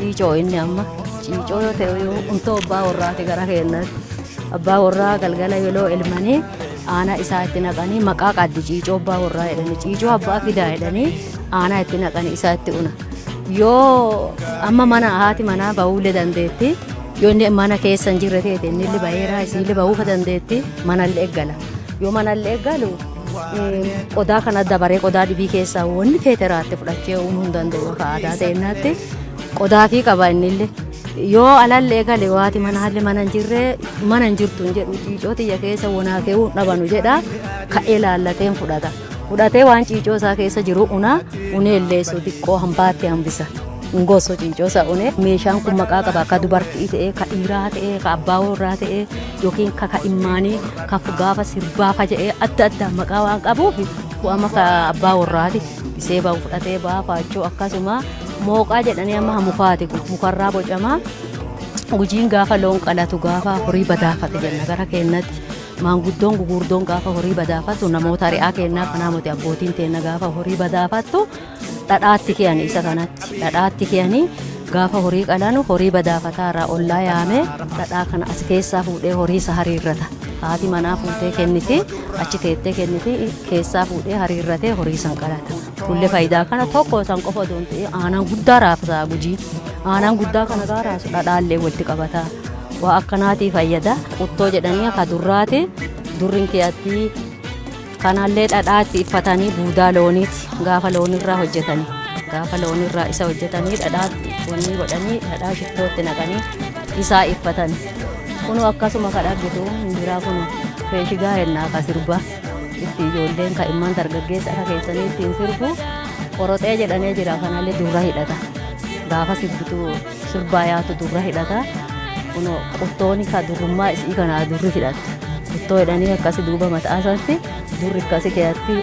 Ciicoo inni amma ciicoo yoo ta'e yoo untoo abbaa warraati gara keenyatti. Abbaa warraa galgala yeroo elmanii aanaa isaa itti naqanii maqaa qaddi ciicoo abbaa warraa jedhanii, ciicoo abbaa fidaa jedhanii aanaa itti naqanii isaa itti una. Yoo amma mana haati manaa bahuullee dandeetti. Yoo inni mana keessa hin jirre ta'e, inni illee baheera, isiillee bahuufa dandeetti, manallee eeggala. Yoo manallee eeggalu, qodaa kana dabaree qodaa dhibii keessaa wanni feete raatti fudhachee uumuu hin danda'u akka aadaa ta'ennaatti qodaa fi qaba innillee. Yoo alallee gale, waati manaallee mana hin jirre, mana hin jirtu hin jedhu, ciicoo tiyya keessa wonaa keewuu dhabanu jedha, ka'ee laallateen fudhata. Fudhatee waan ciicoo isaa keessa jiru una unee illeessu xiqqoo hambaatti hambisa. Ngoso ciicoo isaa une. Meeshaan kun maqaa qaba, akka dubartii ta'ee, ka dhiiraa ta'ee, ka abbaa warraa ta'ee, yookiin ka ka'immaanii, ka gaafa sirbaa fa jedhee adda addaa maqaa waan qabuuf, amma ka abbaa warraati isee ba'u fudhatee ba'aa. Faachoo akkasuma mooqaa jedhanii, amma mukaati, kun mukarraa bocamaa. Gujiin gaafa loon qalatu, gaafa horii badaafate jenna gara keenyatti. Maanguddoon gugurdoon gaafa horii badaafattu, namoota ari'aa kennaa kanaa miti, abbootiin teenna gaafa horii badaafattu dhadhaatti kiyani, isa kanatti dhadhaatti kiyanii gaafa horii qalanu, horii badaafataa irraa ollaa yaamee dhadhaa kana as keessaa fuudhee horii isa hariirrata. Haati manaa fuutee kenniti, achi teettee kenniti, keessaa fuudhee hariirratee horii san qalata. Kullee faayidaa kana tokko san qofa osoo hin ta'in, aanaan guddaa raafsaa Gujii. Aanaan guddaa kana gaa raasu dhadhaallee walitti qabata. Waa akkanaatii fayyada. Quttoo jedhanii akka durraati. Durrin kiyatti kanallee dhadhaatti iffatanii buudaa looniiti gaafa loonirraa hojjetanii. Gaafa loonirraa isa hojjetanii, dhadhaatti wanni godhanii, dhadhaa shittootti naqanii isaa iffatanii. Kunu akkasuma kan argitu hin jiraa, kunu feeshigaa hennaa ka sirba itti ijoolleen ka imman dargaggeessa akka keessanii ittiin sirbu. Qoroxee jedhanii jira, kanallee durra hidhata. Gaafa sirbitu sirbaa yaatu durra hidhata. Kuno qottooni ka durrummaa isii kana durri hidhatu. Qottoo jedhanii akkasi duuba mataa isaatti durri akkasi keeyatti.